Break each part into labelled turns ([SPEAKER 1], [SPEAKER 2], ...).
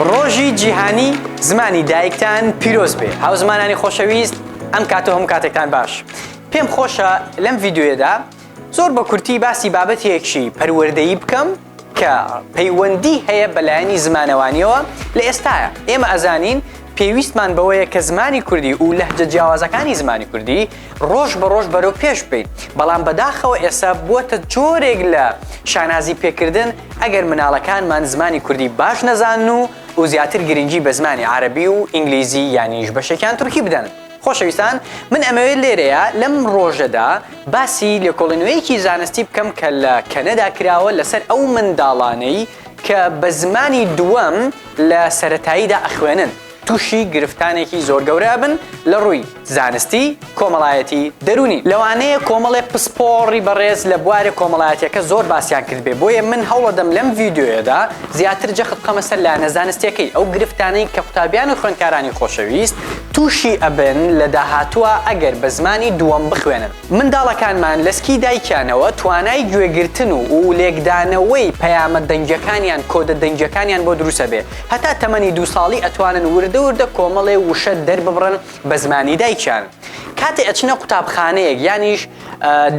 [SPEAKER 1] ڕۆژی جیهانی زمانی دایکتان پیرۆز بێ هاوزمانانی خۆشەویست ئەم کاتە هەموو کاتێکتان باش پێم خۆشە لەم ڤیدیۆیەدا زۆر بە کورتی باسی بابەتێکی پەروەردەیی بکەم کە پەیوەندی هەیە بە لایەنی زمانەوانیەوە لە ئێستایا ئێمە ئەزانین پێویستمان بەوەیە کە زمانی کوردی و لەهجە جیاوازەکانی زمانی کوردی ڕۆژ بە ڕۆژ بەرەو پێش ببەین بەڵام بەداخەوە ئێستا بووەتە جۆرێک لە شانازی پێکردن ئەگەر مناڵەکانمان زمانی کوردی باش نەزانن و و زیاتر گرنگی بە زمانی عەرەبی و ئینگلیزی یانیش بەشێکیان تورکی بدەن. خۆشەویستان من ئەمەوێت لێرەیا لەم ڕۆژەدا باسی لێکۆڵینەوەیەکی زانستی بکەم کە لە کەنەدا کراوە لەسەر ئەو منداڵانەی کە بە زمانی دووەم لە سەرەتاییدا ئەخوێنن تووشی گرفتانێکی زۆر گەورە ئەبن لە ڕووی زانستی، کۆمەڵایەتی، دەروونی. لەوانەیە کۆمەڵێ پسپۆڕی بەڕێز لە بوارە کۆمەڵایەتیەکە زۆر باسیان کردبێ بۆیە من هەوڵەدەم لەم ڤیدیۆیەدا زیاتر جەخت بخەمە سەر لایەنە زانستیەکەی ئەو گرفتانەی کە قوتابیان و خوێندکارانی خۆشەویست تووشی ئەبن لە داهاتووا ئەگەر بە زمانی دووەم بخوێنن. منداڵەکانمان لە سکی دایکیانەوە توانای گوێگرتن و و لێکدانەوەی پەیامە دەنگیەکانیان کۆدە دەنگیەکانیان بۆ دروست ئەبێ هەتا تەمەنی دوو ساڵی ئەتوانن وردە وردە کۆمەڵێ وشە دەرببڕن بە زمانی دایکیان کاتێ ئەچنە قوتابخانەیەک یانیش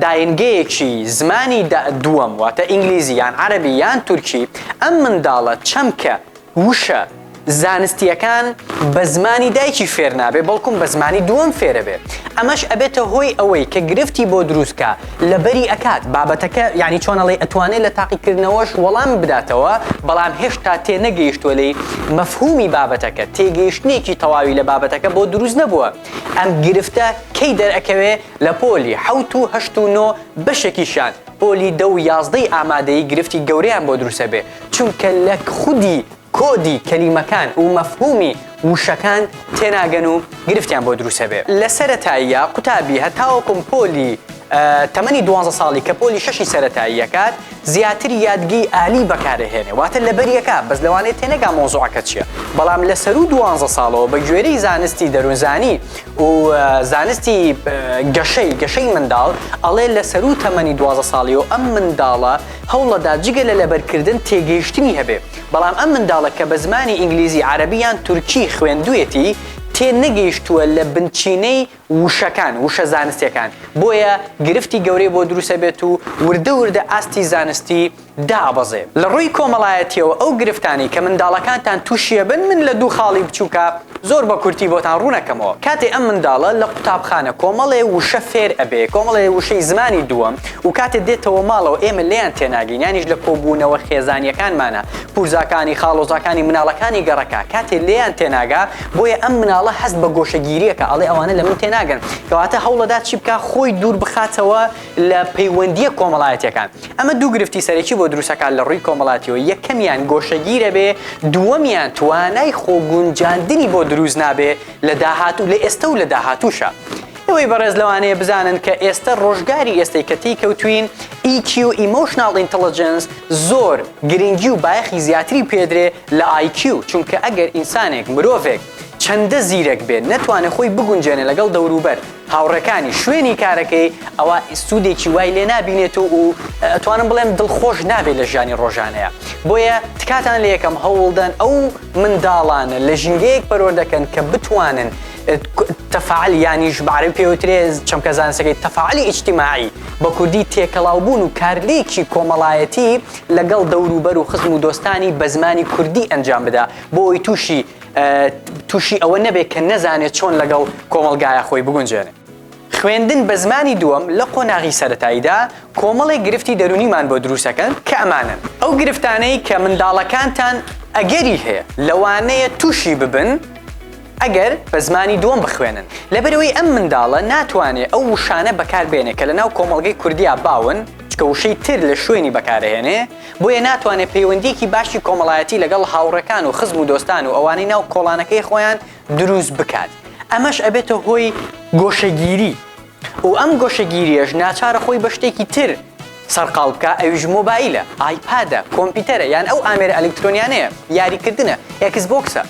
[SPEAKER 1] داینگەیەکی زمانی دووەم واتە ئینگلیزی یان عەرەبی یان تورکی ئەم منداڵە چەمکە وشە زانستییەکان بە زمانی دایکی فێر نابێ بەڵکوم بە زمانی دووەم فێرەبێ ئەمەش ئەبێتە هۆی ئەوەی کە گرفتی بۆ دروست کا لەبەری ئەکات بابەتەکە یانی چۆن ئەڵێی ئەتوانێ لە تاقیکردنەوەش وەڵام بداتەوە بەڵام هێشتا تێنەگەیشتووە لێی مەفهومی بابەتەکە تێگەیشتنێکی تەواوی لە بابەتەکە بۆ دروست نەبووە ئەم گرفتە کەی دەرئەکەوێ لە پۆلی حەوت و هەشت و نۆ بەشێکیشیان پۆلی دە و یازدەی ئامادەیی گرفتی گەورەیان بۆ دروست ئەبێ چونکە لە خودی کۆدی کەلیمەکان و مەفهومی وشەکان تێناگەن و گرفتیان بۆ دروست ئەبێ. لە سەرەتاییا قوتابی هەتاوەکوم پۆلی تەمەنی دوانزە ساڵی کە پۆلی شەشی سەرەتایی ئەکات زیاتر یادگەی ئالی بەکارئەهێنێ واتە لەبەری ئەکا بەس لەوانەیە تێنەگا مەوزوعەکە چیە بەڵام لە سەروو دوانزە ساڵەوە بە گوێرەی زانستی دەروونزانی و زانستی گەشەی گەشەی منداڵ ئەڵێ لە سەروو تەمەنی 12 ساڵیەوە ئەم منداڵە هەوڵەدا جگە لە لەبەرکردن تێگەیشتنی هەبێ بەڵام ئەم منداڵە کە بە زمانی ئینگلیزی عەرەبی یان تورکی خوێندویەتی تێ نەگەیشتووە لە بنچینەی وشەکان وشە زانستیەکان بۆیە گرفتی گەورەی بۆ دروست ئەبێت و وردە وردە ئاستی زانستی دائەبەزێ. لە ڕووی کۆمەڵایەتیەوە ئەو گرفتانەی کە منداڵەکانتان تووشی ئەبن من لە دوو خاڵی بچووکا زۆر بە کورتی بۆتان ڕوون ئەکەمەوە. کاتێ ئەم منداڵە لە قوتابخانە کۆمەڵێ وشە فێر ئەبێ، کۆمەڵێ وشەی زمانی دووەم و کاتێ دێتەوە ماڵەوە ئێمە لێیان تێناگەین یانیش لە کۆبوونەوە خێزانیەکانمانا پورزاکانی، خاڵۆزاکانی، مناڵەکانی گەڕەکە کاتێ لێیان تێناگا بۆیە ئەم مناڵە هەست بە گۆشەگیری ئەکا ئەڵێ ئەوانە لە من تێناگەن کەواتە هەوڵەدا چی بکا خۆی دوور بخاتەوە لە پەیوەندییە کۆمەڵایەتییەکان. ئەمە دوو گرفتی سەرەکی بۆ دروست ئەکات لە ڕووی کۆمەڵاتیەوە، یەکەمیان گۆشەگیرەبێ، دووەمیان توانای خۆگونجاندنی بۆ دروست نابێ لە داهاتوو، لە ئێستە و لە داهاتووشا. ئێوەی بەڕێز لەوانەیە بزانن کە ئێستە ڕۆژگاری ئێستەی کە تێی کەوتوین EQ Emotional Intelligence زۆر گرنگی و بایەخی زیاتری پێدرێ لە IQ چونکە ئەگەر ئینسانێک، مرۆڤێک چەندە زیرەک بێ نەتوانێ خۆی بگونجێنێ لەگەڵ دەوروبەر، هاوڕێکانی شوێنی کارەکەی ئەوا سوودێکی وای لێ نابینێت و و ئەتوانم بڵێم دڵخۆش نابێت لە ژیانی ڕۆژانەیە بۆیە تکاتان لێ یەکەم هەوڵدەن ئەو منداڵانە لە ژینگەیەک پەروەردەکەن کە بتوانن تەفاعل یانیش بە عەرەبی پێوترێ چەمکە زانستەکەی تەفاعلی ئیجتیماعی بە کوردی تێکەڵاوبوون و کارلێکی کۆمەڵایەتی لەگەڵ دەوروبەر و خزم و دۆستانی بە زمانی کوردی ئەنجام بدا بۆ ئەوەی تووشی تووشی ئەوە نەبێت کە نەزانێت چۆن لەگەڵ کۆمەڵگایا خۆی بگونجێنێ. خوێندن بە زمانی دووەم لە قۆناغی سەرەتاییدا کۆمەڵێک گرفتی دەروونیمان بۆ دروست ئەکەن کە ئەمانەن. ئەو گرفتانەی کە منداڵەکانتان ئەگەری هەیە لەوانەیە تووشی ببن ئەگەر بە زمانی دووەم بخوێنن. لەبەرئەوەی ئەم منداڵە ناتوانێ ئەو وشانە بەکار بێنێ کە لەناو کۆمەڵگەی کوردیا باون، چونکە وشەی تر لە شوێنی بەکارئەهێنێ، بۆیە ناتوانێت پەیوەندییەکی باشی کۆمەڵایەتی لەگەڵ هاوڕێکان و خزم و دۆستان و ئەوانەی ناو کۆڵانەکەی خۆیان دروست بکات. ئەمەش ئەبێتە هۆی گۆشەگیری و ئەم گۆشەگیرییەش ناچارە خۆی بە شتێکی تر سەرقاڵ بکا ئەویش مۆبایلە، ئایپادە، کۆمپیوتەرە یان ئەو ئامێرە ئەلکترۆنیانەیە، یاریکردنە، ئێکس بۆکسە.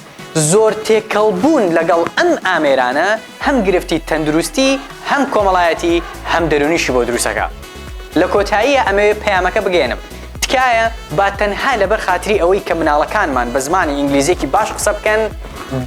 [SPEAKER 1] زۆر تێکەڵ بوون لەگەڵ ئەم ئامێرانە هەم گرفتی تەندروستی هەم کۆمەڵایەتی هەم دەروونیشی بۆ دروست ئەکا. لە کۆتاییا ئەمەوێ پەیامەکە بگەیەنم. تکایە با تەنها لەبەر خاتری ئەوەی کە مناڵەکانمان بە زمانی ئینگلیزیەکی باش قسە بکەن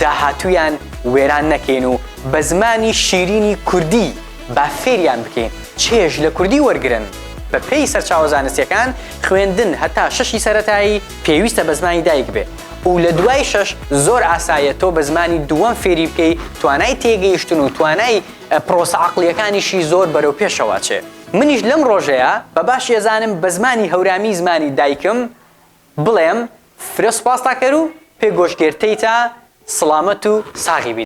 [SPEAKER 1] داهاتوویان وێران نەکەین و بە زمانی شیرینی کوردی با فێریان بکەین چێژ لە کوردی وەرگرن. بە پێی سەرچاوە زانستیەکان خوێندن هەتا شەشی سەرەتایی پێویستە بە زمانی دایک بێ و لە دوای شەش زۆر ئاساییە تۆ بە زمانی دووەم فێری بکەی توانای تێگەیشتن و توانای پرۆسە عەقڵیەکانیشی زۆر بەرەو پێشەوە ئەچێ. منیش لەم ڕۆژەیا بە باشی ئەزانم بە زمانی هەورامی زمانی دایکم بڵێم فرە سوپاستا کەر و پێ گۆش گێرتەیتا سڵامەت و ساغی بیت.